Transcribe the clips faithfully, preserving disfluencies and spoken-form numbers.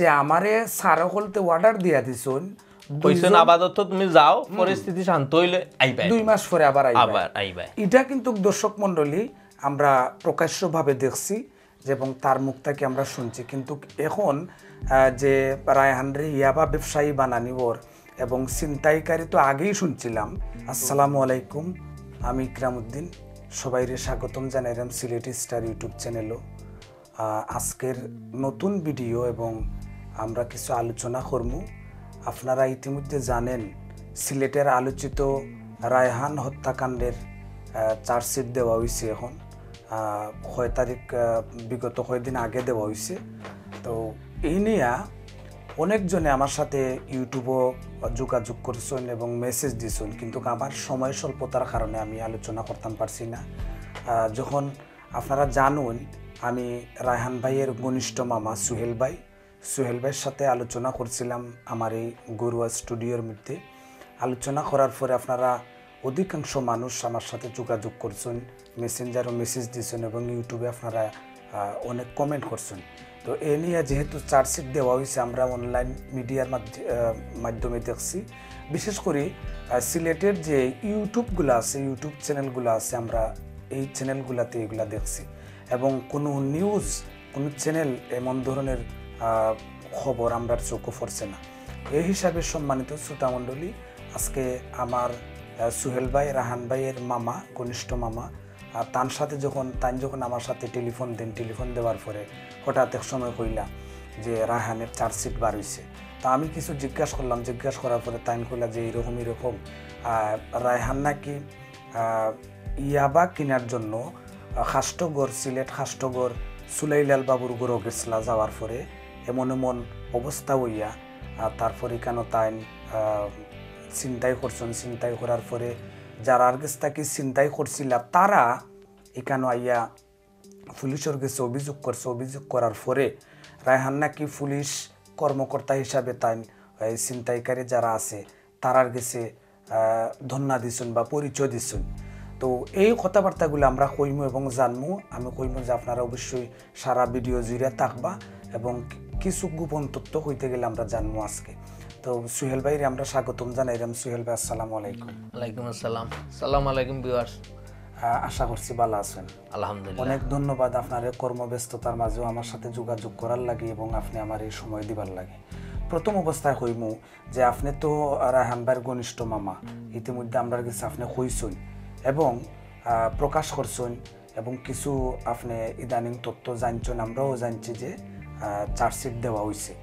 যে আমারে স্যার হকলতে অর্ডার দিয়া দিছইন, কইছেন, আপাতত তুমি যাও, পরিস্থিতি শান্ত হইলে আইবা। দুই মাস পরে আবার আইবা। আবার আইবা। এটা কিন্তু দর্শক মণ্ডলী, আমরা প্রকাশ্যভাবে দেখছি যে, এবং তার মুখ থেকে আমরা শুনছি। কিন্তু এখন আহ, যে রায়হানরে ইয়াবা ব্যবসায়ী বানানি অর এবং ছিনতাইকারী তো আগেই শুনছিলাম। আসসালামু আলাইকুম, আমি ইকরামউদ্দিন। সবাইরে স্বাগতম জানাইলাম সিলেটি স্টার ইউটিউব চ্যানেলও। আহ, আজকের নতুন ভিডিও এবং আমরা কিছু আলোচনা করমু। আপনারা ইতিমধ্যে জানেন, সিলেটের আলোচিত রায়হান হত্যাকাণ্ডের আহ, চার্জশিট দেওয়া হইছে এখন। আহ, কয় তারিখ, আহ, বিগত কয়দিন আগে দেওয়া হইছে। তো এই নিয়া অনেকজনে আমার সাথে ইউটিউবও যোগাযোগ করছইন এবং মেসেজ দিছইন, কিন্তু আমার সময় স্বল্পতার কারণে আমি আলোচনা করতাম পারছি না। আহ, যখন আপনারা জানইন, আমি রায়হান ভাইয়ের ঘনিষ্ঠ মামা সুহেল ভাই, সুহেল ভাইয়ের সাথে আলোচনা করছিলাম আমার এই ঘরোয়া স্টুডিওর মধ্যে। আলোচনা করার পরে আপনারা অধিকাংশ মানুষ আমার সাথে যোগাযোগ করছইন, মেসেঞ্জারও মেসেজ দিছইন এবং ইউটিউবে আপনারা আহ, অনেক কমেন্ট করছইন। তো এ নিয়ে যেহেতু চার্জশিট দেওয়া হইছে, আমরা অনলাইন মিডিয়ার মাধ্য- আহ, মাধ্যমে দেখছি। বিশেষ করি আহ, সিলেটের যে ইউটিউবগুলো আছে, ইউটিউব চ্যানেলগুলো আছে, আমরা এই চ্যানেলগুলোতে এগুলা দেখছি। এবং কোনো নিউজ, কোনো চ্যানেল এমন ধরনের আহ, খবর আমরার চোখও পড়ছে না। এই হিসাবে সম্মানিত শ্রোতামণ্ডলী, আজকে আমার আহ, সুহেল ভাই, রায়হান ভাইয়ের মামা, ঘনিষ্ঠ মামা, আর তার সাথে যখন, তাই যখন আমার সাথে টেলিফোন দেন, টেলিফোন দেওয়ার পরে হঠাৎ এক সময় কইলা যে রায়হানের চার্জশিট বার হইছে। তা আমি কিছু জিজ্ঞাসা করলাম, জিজ্ঞাসা করার পরে তাইন কইলা যে এরকম এরকম আহ, রায়হান নাকি আহ, ইয়াবা কেনার জন্য আহ, খাষ্টগড়, সিলেট খাষ্টগড় সুলাইলাল বাবুর ঘরো গেছলা। যাওয়ার পরে এমন এমন অবস্থা হইয়া, আর তারপর এখানো তাইন আহ, ছিনতাই করছইন। ছিনতাই করার পরে যারার গেছ থাকি ছিনতাই করছিলা, তারা এখানো আইয়া পুলিশর গেছে অভিযোগ করছে। অভিযোগ করার পরে রায়হান নাকি পুলিশ কর্মকর্তা হিসাবে তাইন এই ছিনতাইকারী যারা আছে, তারার গেছে আহ, ধন্না দিছইন বা পরিচয় দিছইন। তো এই কথাবার্তাগুলো আমরা কইমু এবং জানমু। আমি কইমু যে আপনারা অবশ্যই সারা ভিডিও জুড়ে থাকবা এবং কিছু গোপন তথ্য কইতে গেলে আমরা জানমু আজকে। তো সুহেল ভাইরে আমরা স্বাগতম জানাইলাম। সুহেল ভাই, আসসালামু আলাইকুম। ওয়ালাইকুম আসসালাম। সালাম আলাইকুম ভিউয়ার্স। আহ, আশা করছি ভালো আছেন। আলহামদুলিল্লাহ। অনেক ধন্যবাদ আপনারে কর্মব্যস্ততার মাঝেও আমার সাথে যোগাযোগ করার লাগি এবং আপনি আমার এই সময় দিবার লাগি। প্রথম অবস্থায় কইমু যে আপনি তো রায়হান ভাইয়ের ঘনিষ্ঠ মামা, ইতিমধ্যে আমরার গেছে আপনি কইছইন এবং আহ, প্রকাশ করছইন এবং কিছু আপনি ইদানিং তথ্য জানছইন, আমরাও জানছি যে আহ, চার্জশিট দেওয়া হইছে।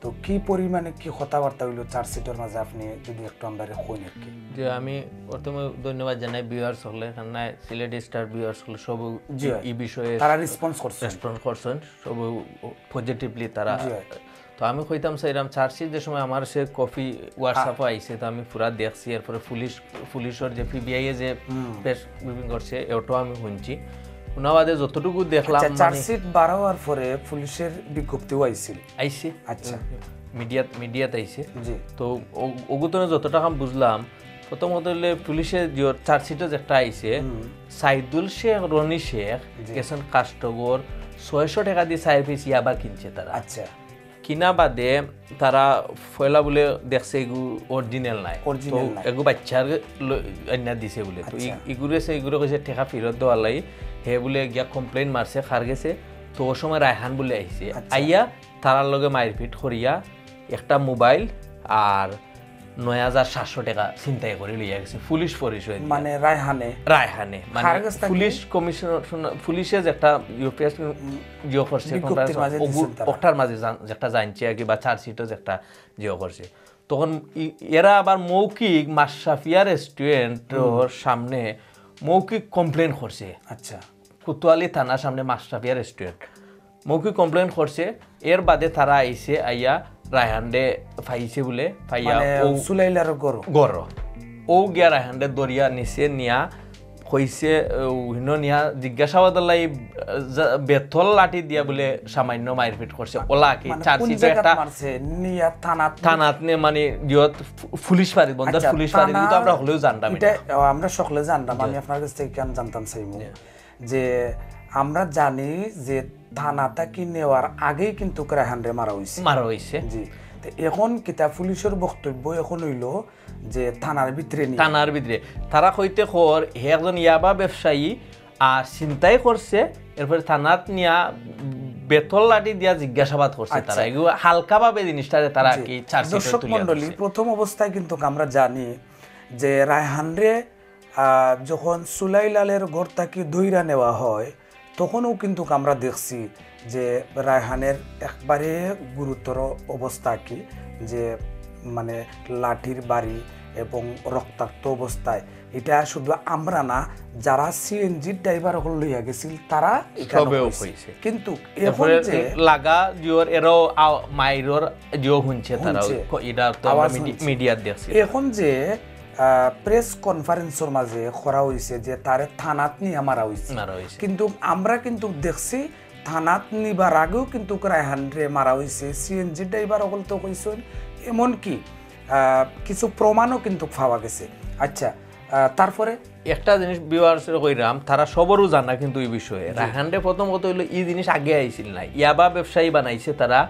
তো কি পরিমাণে কি কথাবার্তা হইলো চার্জশিটের মাঝে, আপনি যদি একটু আমরারে কইন আর কি। যে আমি প্রথমে ধন্যবাদ জানাই ভিউয়ার্স হকলে, কারণ সিলেটি স্টার ভিউয়ার্স হকলে সব জি ভাই। এই বিষয়ে তারা রেসপন্স করছে। রেসপন্স করছইন, সব পজিটিভলি তারা। জি ভাই। তো আমি কইতাম চাইরাম চার্জশিট যে সময় আমার সে কপি হোয়াটসঅ্যাপে আইছে, তো আমি পুরা দেখছি, এরপরে পুলিশ, পুলিশর যে পিবিআই এ যে প্রেস ব্রিফিং করছে, ওটাও আমি শুনছি। শোনা বাদে যতটুকু দেখলাম, আচ্ছা, চার্জশিট বার হওয়ার পরে পুলিশের বিজ্ঞপ্তিও আইছিল। আইছে। আচ্ছা। মিডিয়াত, মিডিয়াত আইছে। জি। তো ও- ওগুতনে যতটা কাম বুঝলাম, প্রথম কথা হইলে পুলিশে যে চার্জশিটে যেটা আইছে, সাইদুল শেখ, রনি শেখ, জি। গেছইন কাস্টগর, ছয়শো টাকা দি চাইর পিস ইয়াবা কিনছে তারা। আচ্ছা। কিনা বাদে তারা পয়লা বুলে দেখছে এগু অরিজিনাল নাই। অরিজিনাল নাই। এগু বাচ্চার ল- আইনা দিছে বুলে। তো ই- আচ্ছা। ইগুরে সে ইগুরে কইছে টাকা ফেরত দেওয়ার লাগি। হে বুলে গিয়া কমপ্লেইন মারছে কার গেছে। তো ও সময় রায়হান বুলে আইছে। আচ্ছা। আইয়া তারার লগে মারপিট করিয়া একটা মোবাইল আর নয় হাজার সাতশো টাকা ছিনতাই করি লইয়া গেছে পুলিশ পরিচয় দিয়া। মানে রায়হানে। রায়হানে, মানে কার গেছ থাকি? পুলিশ কমিশনার, পুলিশে যেটা ইউপিএস জিও করছে, বিজ্ঞপ্তির মাঝে ওগু- দিছেন তারা। ওটার মাঝে জান- যেটা জানছে আর কি, বা চার্জশিটও যেটা জিও করছে। তখন ই- এরা আবার মৌখিক মাশরাফিয়া রেস্টুরেন্টর সামনে মৌখিক কমপ্লেন করছে। আচ্ছা। কোতোয়ালি থানার সামনে মাশরাফিয়া রেস্টুরেন্ট মৌখিক কমপ্লেন করছে। এর বাদে তারা আইছে, আইয়া রায়হানরে পাইছে বুলে, পাইয়া মানে ও সুলাইলার ঘরো। ঘরো। ও গিয়া রায়হানরে ধরিয়া নিছে, নিয়া কইছে, ও হিনো নিয়া জিজ্ঞাসাবাদর লাগি, আহ, যা- বেতল লাঠি দিয়া বুলে সামান্য মারপিট করছে। ওলা কি মানে কোন চার্জশিটে জায়গাত একটা মারছে? নিয়া থানাত? থানাত নে মানে ইয়ত ফু- পুলিশ ফাঁড়ি, বন্দর আচ্ছা, পুলিশ ফাঁড়ি, থানার- কিন্তু আমরা হলেও জানতাম এটা এটা। আহ, আমরা সকলে জানতাম, আমি আপনার কাছ থেকে কেন জানতাম চাইমু যে আমরা জানি যে থানা থাকি নেওয়ার আগেই কিন্তু রায়হানরে মারা হইছে। মারা হইছে। জি। তো এখন কিতা পুলিশের বক্তব্য এখন হইল যে থানার ভিতরে নিয়ে থানার ভিতরে তারা কইতে কর হে একজন ইয়াবা ব্যবসায়ী আর ছিনতাই করছে, এরপরে থানাত নিয়া বেতল লাঠি দিয়া জিজ্ঞাসাবাদ করছে আচ্ছা। তারা। এগুলো হালকাভাবে জিনিসটারে তারা জি। কি চার্জশিটে দর্শক তুলিয়া মণ্ডলী, ধরছে। প্রথম অবস্থায় কিন্তু আমরা জানি যে রায়হানরে আহ, যখন সুলাইলালের ঘর থাকি ধইরা নেওয়া হয়, তখনও কিন্তু আমরা দেখছি যে রায়হানের একবারে গুরুতর অবস্থা কি, যে মানে লাঠির বাড়ি এবং রক্তাক্ত অবস্থায়। এটা শুধু আমরা না, যারা সিএনজি ড্রাইভার হল লইয়া গেছিল তারা এখানে সবেও হইছে। হইছে। কিন্তু এখন এরপরে যে লাগা জিওর এরাও আ- মাইরর জিও হুনছে তারা। হুনছে। ক- এটা তো আওয়াজ মিডি- হুনছে। মিডিয়াত দেখছি। এখন যে প্রেস কনফারেন্সের মাঝে করা হইছে যে তারে থানাত নিয়ে মারা হইছে, মারা হইছে। কিন্তু আমরা কিন্তু দেখছি থানাত নিবার আগেও কিন্তু রায়হানরে মারা হইছে, সিএনজি ড্রাইভার অকল তো কইছেন, এমনকি আহ, কিছু প্রমাণও কিন্তু পাওয়া গেছে। আচ্ছা, আহ, তারপরে একটা জিনিস ভিউয়ার্সরে কইরাম, তারা সবরও জানা কিন্তু এই বিষয়ে। রায়হানরে প্রথম কথা হইলো, এই জিনিস আগে আইছিল না, ইয়াবা ব্যবসায়ী বানাইছে তারা,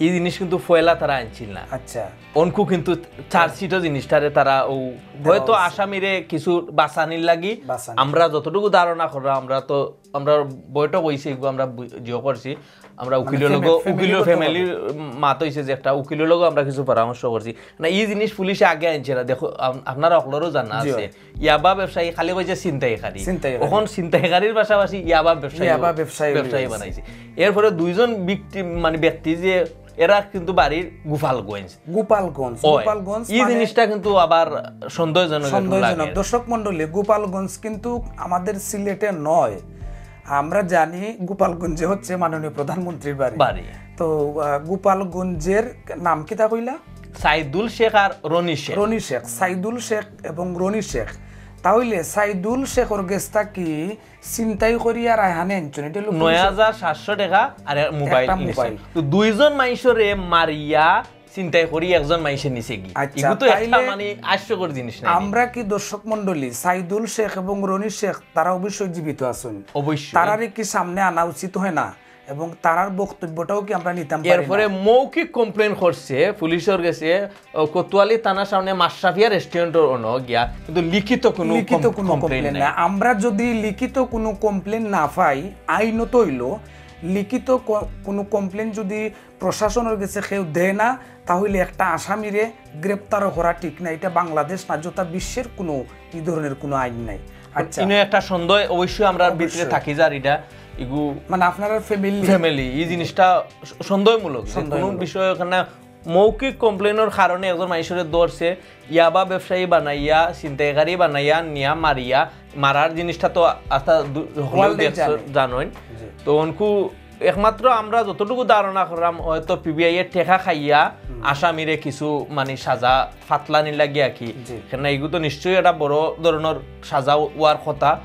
এই জিনিস কিন্তু পয়লা তারা আনছিল না। আচ্ছা, অনকু কিন্তু চার্জশিটও জিনিসটারে তারা ও হয়তো হইছে। আসামিরে কিছু বাঁচানির লাগি। বাঁচানি। আমরা যতটুকু ধারণা করলাম, আমরা তো আমরা বৈঠক হইছে এগু, আমরা বু- জিও করছি, আমরা উকিলের ফ্যামি- লগে ফ্যামিলি উকিলের কথা ফ্যামিলির মাত হইছে যে একটা উকিলের লগে আমরা কিছু পরামর্শ করছি না। এই জিনিস পুলিশে আগে আনছে না। দেখো, আম- আপনারা অকলরও জানা জি, আছে, ইয়াবা ব্যবসায়ী খালি কইছে ছিনতাইকারী। ছিনতাইকারী। এখন ছিনতাইকারীর পাশাপাশি ইয়াবা ব্যবসায়ী ইয়াবা ব্যবসায়ী ব্যবসায়ী হইছে। বানাইছে। এরপরে দুইজন ভিকটিম মানে ব্যক্তি যে এরা কিন্তু বাড়ির গোপালগঞ্জ। গোপালগঞ্জ। ওই, গোপালগঞ্জ এই মানে জিনিসটা কিন্তু আবার সন্দেহজনক একটু সন্দেহজনক। লাগে। দর্শক মণ্ডলী, গোপালগঞ্জ কিন্তু আমাদের সিলেটে নয়। আমরা জানি গোপালগঞ্জে হচ্ছে মাননীয় প্রধানমন্ত্রীর বাড়ি। বাড়ি। তো আহ, গোপালগঞ্জের নাম কিতা কইলা? সাইদুল শেখ আর রনি শেখ। রনি শেখ, সাইদুল শেখ এবং রনি শেখ। তাহলে সাইদুল শেখর গেছ থাকি ছিনতাই করিয়া রায়হানে আনছইন, এটা হলো নয় হাজার সাতশো টাকা আর মোবাইল একটা নিছে। মোবাইল। তো দুইজন মাইনষরে মারিয়া ছিনতাই করি একজন মাইনষে নিছে কি? আচ্ছা, এগু তো একটা তাইলে মানে হাস্যকর জিনিস না। আমরা কি দর্শক মণ্ডলী, সাইদুল শেখ এবং রনি শেখ তারা অবশ্যই জীবিত আছেন, অবশ্যই। তারারে কি সামনে আনা উচিত হয় না? এবং তারার বক্তব্যটাও কি আমরা নিতাম পারি না? এরপরে মৌখিক কমপ্লেন করছে পুলিশের গেছে, ও, কোতোয়ালি থানার সামনে মাশরাফিয়া রেস্টুরেন্টর অনো গিয়া, কিন্তু লিখিত কোনো লিখিত কম- কোনো কমপ্লেন কমপ্লেন নাই। না। আমরা যদি লিখিত কোনো কমপ্লেন না পাই, আইনত হইল লিখিত ক- কোনো কমপ্লেন যদি প্রশাসনের গেছে কেউ দেয় না, তাহলে একটা আসামিরে গ্রেপ্তারও করা ঠিক না। এটা বাংলাদেশ না, যথা বিশ্বের কোনো এই ধরনের কোনো আইন নাই। আচ্ছা, ইনো একটা সন্দেহ অবশ্যই আমরা ভিতরে অবশ্যই। থাকি যার এটা এগু মানে আপনার ফ্যামিলি ফ্যামিলি এই জিনিসটা স- সন্দেহমূলক যে কোনো সন্দেহমূলক। বিষয়ে ওখানে মৌখিক কমপ্লেনের কারণে একজন মানুষের ধরছে, ইয়াবা ব্যবসায়ী বানাইয়া, ছিনতাইকারী বানাইয়া, নিয়া মারিয়া, মারার জিনিসটা তো আস্তা দু- হকলেও World-এ দেখছো, জানে। জানোইন। জি। তো অনকু একমাত্র আমরা যতটুকু ধারণা করলাম, হয়তো পিবিআই এর টেকা খাইয়া আসামিরে কিছু মানে সাজা ফাতলানি লাগিয়া কি, জি। কেন এগু তো নিশ্চয়ই একটা বড় ধরনের সাজা হওয়ার কথা,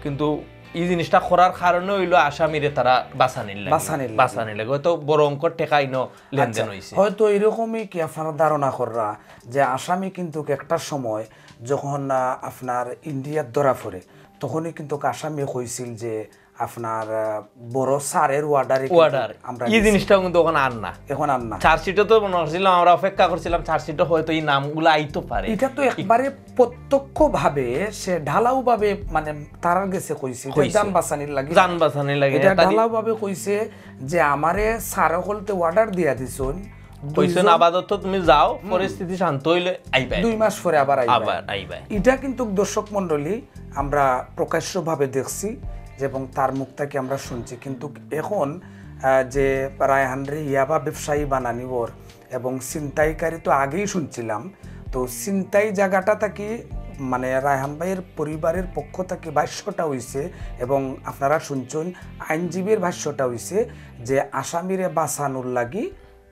কিন্তু এই জিনিসটা করার কারণে হইলো আসামিরে তারা বাঁচানির লাগে। বাঁচানির লাগে। বাঁচানির লাগে। হয়তো বড় অঙ্কর টেকা ইনো লেনদেন আচ্ছা, হইছে। হয়তো এরকমই কি আপনারা ধারণা কররা যে আসামি কিন্তু একটা সময় যখন আহ, আপনার ইন্ডিয়াত ধরা পড়ে, তখনই কিন্তু আসামি কইছিল যে আপনার আহ, বড় স্যারের অর্ডারে কিন্তু অর্ডার। আমরা এই গেছি। জিনিসটা কিন্তু ওখানে আর না। এখন আর না। চার্জশিটে তো মনে করছিলাম, আমরা অপেক্ষা করছিলাম চার্জশিটে হয়তো এই নামগুলো আইতো পারে। এটা তো একবারে প্রত্যক্ষভাবে সে ঢালাওভাবে মানে তারার গেছে কইছে, এটা কইছে। জান বাঁচানির লাগি। জান বাঁচানির লাগি। এটা এটা দি- ঢালাওভাবে কইছে যে আমারে স্যার হকলতে অর্ডার দিয়া দিছইন, কইছেন দুইজন- আপাতত তুমি যাও, পরিস্থিতি শান্ত হইলে আইবায়। দুই মাস পরে আবার আইবা। আবার আইবায়। এটা কিন্তু দর্শক মণ্ডলী আমরা প্রকাশ্যভাবে দেখছি যে এবং তার মুখ থেকে আমরা শুনছি, কিন্তু এখন আহ, যে রায়হানরে ইয়াবা ব্যবসায়ী বানানিবর এবং ছিনতাইকারী তো আগেই শুনছিলাম, তো ছিনতাই জায়গাটা থাকি মানে রায়হান ভাইয়ের পরিবারের পক্ষ থেকে ভাষ্যটা হইছে এবং আপনারা শুনছেন আইনজীবীর ভাষ্যটা হইছে যে আসামিরে বাঁচানোর লাগি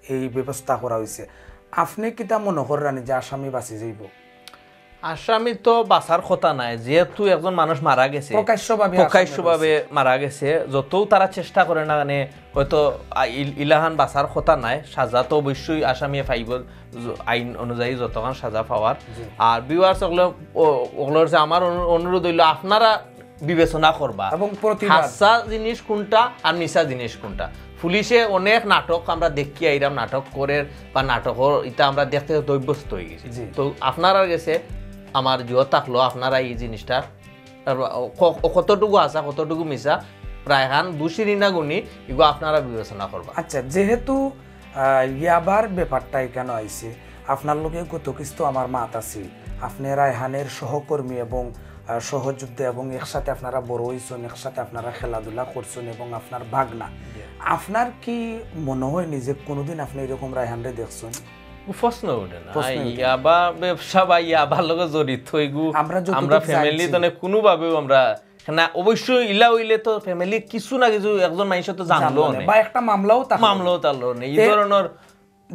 এই ব্যবস্থা করা হইছে। আপনি কিতা মনে কররানি যে আসামি বাঁচি যাইব? আসামি তো বাঁচার কথা নাই, যেহেতু একজন মানুষ মারা গেছে, প্রকাশ্যভাবে আসামি প্রকাশ্যভাবে মারা গেছে, যতও তারা চেষ্টা করে না, মানে হয়তো আ, ইল- ইলাহান বাঁচার কথা নাই। সাজা তো অবশ্যই আসামি পাইব, য- আইন অনুযায়ী যতক্ষণ সাজা পাওয়ার। আর ভিউয়ার্স ওগুলো ওগুলোর যে আমার অনু- অনুরোধ হইলো, আপনারা বিবেচনা করবা। এবং প্রতিবাদ। হাসা জিনিস কোনটা আর মিছা জিনিস কোনটা। পুলিশে অনেক নাটক আমরা দেখি আইরাম, নাটক করের বা নাটকর ইটা আমরা দেখতে দেখতে অভ্যস্ত হয়ে গেছি। জি। তো আপনারার গেছে আমার জোর থাকলো, আপনারা এই জিনিসটা আর ক-, কতটুকু হাছা, কতটুকু মিছা, প্রায় হান দুশিরি না গুণি, এগু আপনারা বিবেচনা করবা। আচ্ছা, যেহেতু আহ, ইয়াবার ব্যাপারটা এখানে আইছে, আপনার লগে গত কিস্তো আমার মাত আছে, আপনি রায়হানের সহকর্মী এবং আহ, সহযোদ্ধা এবং একসাথে আপনারা বড় হইছেন, একসাথে আপনারা খেলাধুলা করছেন এবং আপনার ভাগনা, আপনার কি মনে হয় নিজে কোনোদিন আপনি এরকম রায়হানরে দেখছেন? প্রশ্ন উঠে না। প্রশ্ন উঠে না। ইয়াবা ব্যবসা বা ইয়াবার লগে জড়িত এগু আমরা যতটুকু আমরা জানছি। ফ্যামিলি তো অনেক কোনোভাবেও আমরা না, অবশ্যই ইলা হইলে তো ফ্যামিলি কিছু না কিছু একজন মানুষ তো জানলো জানলো না। না। বা একটা মামলাও থাকলো। মামলাও তারলো নেই। এই এ- ধরনের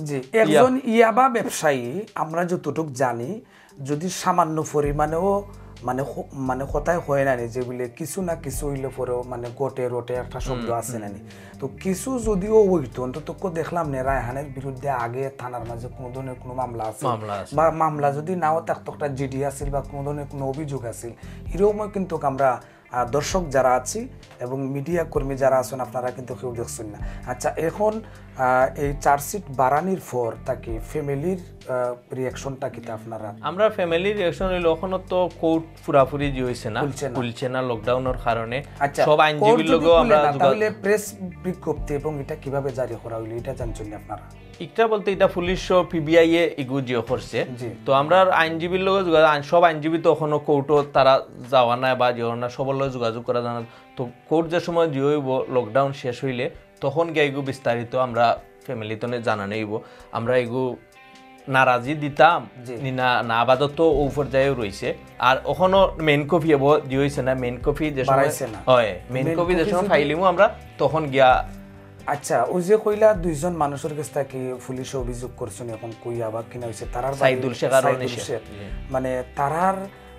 জি, একজন ইয়াবা ব্যবসায়ী আমরা যতটুক জানি, যদি সামান্য পরিমাণেও মানে হ-, মানে কথায় হয় না নি, যে বলে কিছু না কিছু হইলে পরেও মানে গটে রটে একটা শব্দ আছে না নি। তো কিছু যদিও হইতো, অন্তত কেউ দেখলাম না রায়হানের বিরুদ্ধে আগে থানার মাঝে কোনো ধরনের কোনো মামলা আছে মামলা আছে। বা মামলা যদি নাও থাকতো, একটা জিডি আছিল বা কোনো ধরনের কোনো অভিযোগ আছিল, এরকমও কিন্তু আমরা আহ, দর্শক যারা আছি এবং মিডিয়া কর্মী যারা আছেন, আপনারা কিন্তু কেউ দেখছেন না। আচ্ছা, এখন আহ, এই চার্জশিট বাড়ানির পর তাকি ফ্যামিলির রিয়াকশনটা কিতা আপনারা? আমরা ফ্যামিলি রিয়াকশন হইলো, ওখানে তো কোর্ট পুরাপুরি যে হইছে না, খুলছে না। খুলছে না লকডাউনের কারণে। আচ্ছা, সব কোর্ট আইনজীবীর যদি লগেও খুলে আমরা না, যোগা- তাহলে প্রেস বিজ্ঞপ্তি এবং এটা কিভাবে জারি করা হইলো, এটা জানছেন নি আপনারা? একটা বলতে এটা পুলিশ ও পিবিআই এ ইগু জিও করছে। জি। তো আমরা আইনজীবীর লগে যোগাযোগ, আইন-, সব আইনজীবী তো এখনো কোর্টও তারা যাওয়া নাই বা জিও না, সবার লগে যোগাযোগ করা যায় না। তো কোর্ট যে সময় জিও হইব, লকডাউন শেষ হইলে তখন গিয়া ইগু বিস্তারিত আমরা ফ্যামিলি তনে জানানি হইব। আমরা ইগু নারাজি দিতাম জি। নি না, না আপাতত ও পর্যায়েও রইছে। আর ওখানো মেইন কপি হইব, যে হইছে না, মেইন কপি যে সময় বাড়াইছে না। হয়, মেইন মেইন কপি যে কপি সময় যদি- ফাইলিমু আমরা তখন গিয়া আচ্ছা, ওই যে কইলা দুইজন মানুষের কাছ থেকে পুলিশে অভিযোগ করছেন, এখন কই আবার কিনা হইছে, তারার বাড়ি সাইদুল শেখ আর সাইদুল রনি শেখ। শেখ। মানে তারার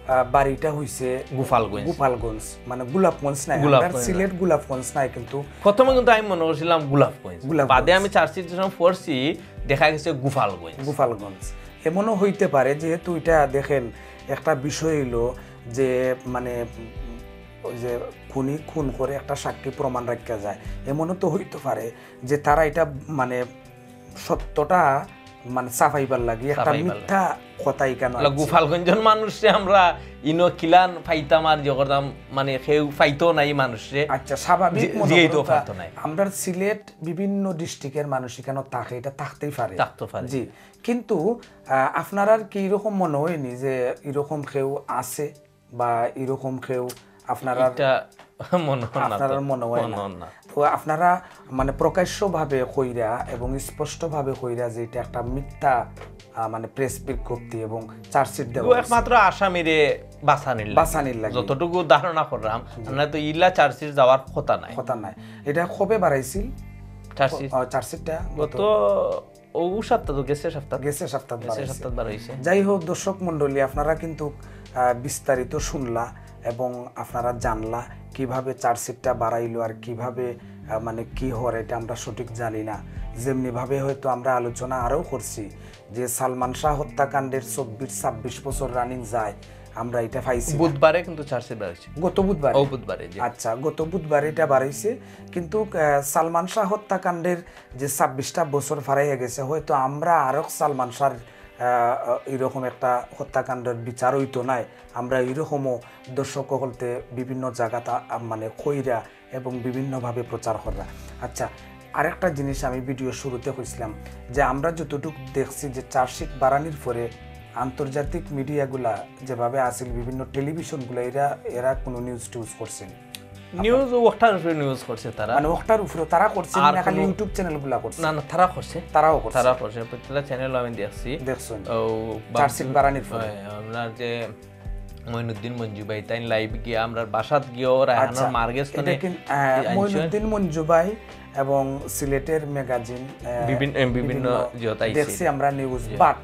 আহ, বাড়িটা হইছে গোপালগঞ্জ। গোপালগঞ্জ, মানে গোলাপগঞ্জ নাই, গোলাপগঞ্জ আমরা না। সিলেট গোলাপগঞ্জ নাই কিন্তু। প্রথমে কিন্তু আমি মনে করছিলাম গোলাপগঞ্জ, গোলাপগঞ্জ। বাদে আমি চার্জশিট যখন পড়ছি দেখা গেছে গোপালগঞ্জ। গোপালগঞ্জ। এমনও হইতে পারে, যেহেতু এটা দেখেন একটা বিষয় হইলো যে মানে উম, ওই যে খুনি খুন করে একটা সাক্ষী প্রমাণ রাখা যায়, এমনও তো হইতে পারে যে তারা এটা মানে সত্যটা মানে ছাপাইবার লাগি একটা ছাপাইবার মিথ্যা কথা এখানে লা আনছে। গোপালগঞ্জর মানুষরে আমরা ইনো কিলান পাইতাম আর যে করতাম, মানে কেউ পাইতো নাই মানুষরে। আচ্ছা, স্বাভাবিক জি- মনে জিয়াই করো তো তা-, পারতো নাই। আমরা সিলেট বিভিন্ন ডিস্ট্রিক্টের মানুষ এখানে থাকে, এটা থাকতেই পারে। থাকতে পারে। জি, কিন্তু আহ, আপনারার কি এরকম মনে হয়নি যে এরকম কেউ আছে বা এরকম কেউ আপনারা এটা মনে হয় না তো। আপনারার মনে হয় না? মনে হয় না। তো আপনারা মানে প্রকাশ্যভাবে কইরা এবং স্পষ্টভাবে কইরা যে এটা একটা মিথ্যা আহ, মানে প্রেস বিজ্ঞপ্তি এবং চার্জশিট দেওয়া ও হয়েছে। একমাত্র আসামিরে বাঁচানির লাগি। বাঁচানির লাগি। যতটুকু ধারণা করলাম, আমরা তো ইলা চার্জশিট যাওয়ার কথা নাই। কথা নাই। এটা কবে বাড়াইছিল? চার্জশিট আহ, চার্জশিটটা গত ও সপ্তাহ তো গেছে সপ্তাহ। গেছে সপ্তাহ গেছে বাড়াইছে। সপ্তাহ বাড়াইছে। যাই হোক, দর্শক মণ্ডলী, আপনারা কিন্তু আহ, বিস্তারিত শুনলা এবং আপনারা জানলা কিভাবে চার্জশিটটা বাড়াইলো আর কিভাবে আহ, মানে কি হর, এটা আমরা সঠিক জানি না। যেমনিভাবে হয়তো আমরা আলোচনা আরও করছি যে সালমান শাহ হত্যাকাণ্ডের চব্বিশ ছাব্বিশ বছর রানিং যায়, আমরা এটা পাইছি না। বুধবারে কিন্তু চার্জশিট বাড়াইছে। গত বুধবার। ও বুধবারে, জি। আচ্ছা, গত বুধবার এটা বাড়াইছে, কিন্তু আহ, সালমান শাহ হত্যাকাণ্ডের যে ছাব্বিশটা বছর ফারাইয়া গেছে, হয়তো আমরা আরক সালমান শাহর আহ, এরকম একটা হত্যাকাণ্ডের বিচার হইতো নাই। আমরা এরকমও দর্শক হকলতে বিভিন্ন জায়গাত আ-, মানে কইরা এবং বিভিন্নভাবে প্রচার কররা। আচ্ছা, আরেকটা জিনিস আমি ভিডিও শুরুতে কইছিলাম যে আমরা যতটুক দেখছি যে চার্জশিট বাড়ানির পরে আন্তর্জাতিক মিডিয়াগুলা যেভাবে আছিল, বিভিন্ন টেলিভিশনগুলা, এরা এরা কোনো নিউজ টিউজ করছে নি? নিউজ ওটার উপরে নিউজ করছে তারা। মানে ওটার উপরে তারা করছে আর না, খালি কোনো- ইউটিউব চ্যানেলগুলা করছে? না না, তারা করছে। তারাও করছে। তারা করছে, প্রত্যেকটা চ্যানেল আমি দেখছি। দেখছেন? ও, চার্জশিট বাড়ানির পরে। হয়, আমরা যে মইনুদ্দিন মঞ্জু ভাই তাই লাইভ গিয়া আমরা বাসাত গিয়াও রায়হানর আচ্ছা, মার গেছ এটা তনে কি, আহ, এই আনছে। মইনুদ্দিন মঞ্জু ভাই এবং সিলেটের ম্যাগাজিন আহ, বিভিন-, এ, বিভিন্ন জিওত আইছে। দেখছি আমরা নিউজ, বাট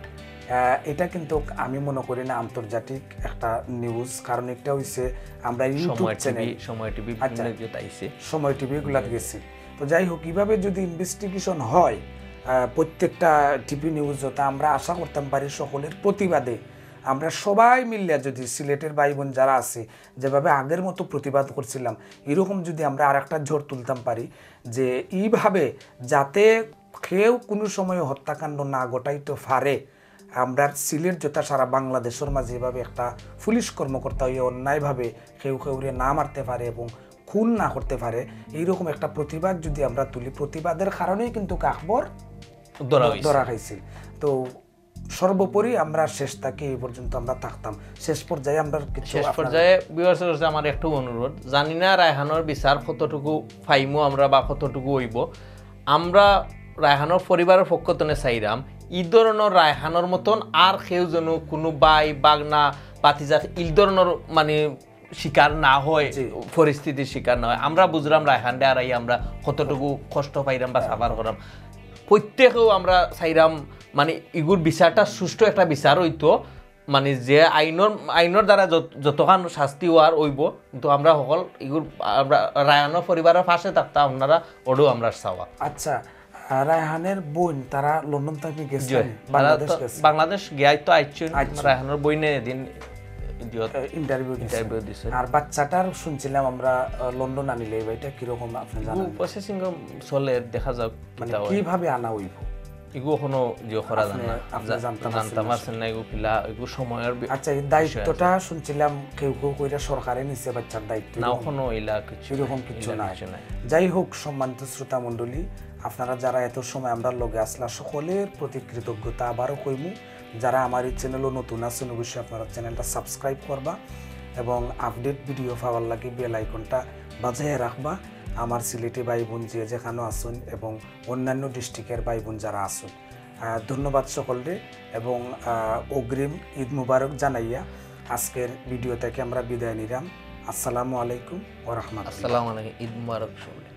এটা কিন্তু আমি মনে করি না আন্তর্জাতিক একটা নিউজ, কারণ একটা হইছে আমরা ইউটিউব সময় টিভি, চ্যানেল, সময় টিভি আচ্ছা। বিভিন্ন জিওত আইছে। সময় টিভি গুলাত গেছি। তো যাই হোক, কিভাবে যদি ইনভেস্টিগেশন হয় আহ, প্রত্যেকটা টিভি নিউজ, যাতে আমরা আশা করতাম পারি সকলের প্রতিবাদে আমরা সবাই মিলিয়া যদি সিলেটের ভাই বোন যারা আছি, যেভাবে আগের মতো প্রতিবাদ করছিলাম, এরকম যদি আমরা আরেকটা ঝড় তুলতাম পারি, যে এইভাবে যাতে কেউ কোনো সময় হত্যাকাণ্ড না ঘটাইতে পারে, আমরা সিলেট তথা সারা বাংলাদেশের মাঝে এভাবে একটা পুলিশ কর্মকর্তা হয়ে অন্যায়ভাবে কেউ কেউরে না মারতে পারে এবং খুন না করতে পারে, এইরকম একটা প্রতিবাদ যদি আমরা তুলি, প্রতিবাদের কারণেই কিন্তু আকবর ধরা হইছে। ধরা খাইছিল। তো সর্বোপরি আমরা শেষ তাকে এই পর্যন্ত আমরা থাকতাম। শেষ পর্যায়ে আমরা কিছু শেষ আপনার- পর্যায়ে ভিউয়ার্সের কাছে আমার একটু অনুরোধ, জানি না রায়হানর বিচার কতটুকু পাইমু আমরা বা কতটুকু হইব। আমরা রায়হানর পরিবারের পক্ষ থেকে চাইরাম, ই ধরনের রায়হানর মতন আর কেউ যেন কোনো ভাই, বাগনা, ভাতিজা, ই ধরনের মানে শিকার না হয়, জি। পরিস্থিতির শিকার না হয়। আমরা বুঝলাম রায়হানরে হারাই আমরা কতটুকু কষ্ট পাইলাম বা সাফার করাম। প্রত্যেকেও আমরা চাইরাম মানে ইগুর বিচারটা সুষ্ঠু একটা বিচার হইতো, মানে যে আইনর আইনর দ্বারা যত- যতখান শাস্তি হওয়ার হইব, কিন্তু আমরা সকল ইগুর আমরা রায়হানর পরিবারের পাশে থাকতাম, আপনারা ওটাও আমরা চাওয়া। আচ্ছা, আহ, রায়হানের বোন তারা লন্ডন থেকে জি, গেছেন, তারা বাংলাদেশ তো গেছে। বাংলাদেশ গিয়াই তো আইছইন। আইছইন। রায়হানর বইনে এদিন ইয়ত ইন্টারভিউ দিছে। ইন্টারভিউ দিছে। আর বাচ্চাটার শুনছিলাম আমরা আহ, লন্ডন আনিলে, এটা কিরকম আপনি জানেন? প্রসেসিং চলে, দেখা যাক মানে কিতা হয়। কিভাবে আনা হইব? ইগু এখনো যে করা আপনি- জানা আপনি জানতে পারছেন জানতে না। পারছেন না, ইগু কিলা ইগু সময়র বি- আচ্ছা, এই দায়িত্বটা শুনছিলাম কেউ কেউ কইরা সরকারে নিছে বাচ্চার দায়িত্ব, না, এরকম- এখনো ইলা কিছু এরকম কিছু ইলা নাই। কিছু নাই। যাই হোক, সম্মানিত শ্রোতা মণ্ডলী, আপনারা যারা এত সময় আমরার লগে আসলা, সকলের প্রতি কৃতজ্ঞতা আবারও কইমু। যারা আমার এই চ্যানেলও নতুন আছেন, অবশ্যই আপনারা চ্যানেলটা সাবস্ক্রাইব করবা এবং আপডেট ভিডিও পাওয়ার লাগি বেল আইকনটা বাজায় রাখবা। আমার সিলেটি ভাই বোন যে যেখানো আছেন এবং অন্যান্য ডিস্ট্রিক্টের ভাই বোন যারা আছেন, আহ, ধন্যবাদ সকলরে এবং আহ, অগ্রিম ঈদ মুবারক জানাইয়া আজকের ভিডিও থেকে আমরা বিদায় নিলাম। আসসালামু আলাইকুম ওয়া রাহমাতুল্লাহ। আসসালামু আলাইকুম, ঈদ মুবারক সকলরে।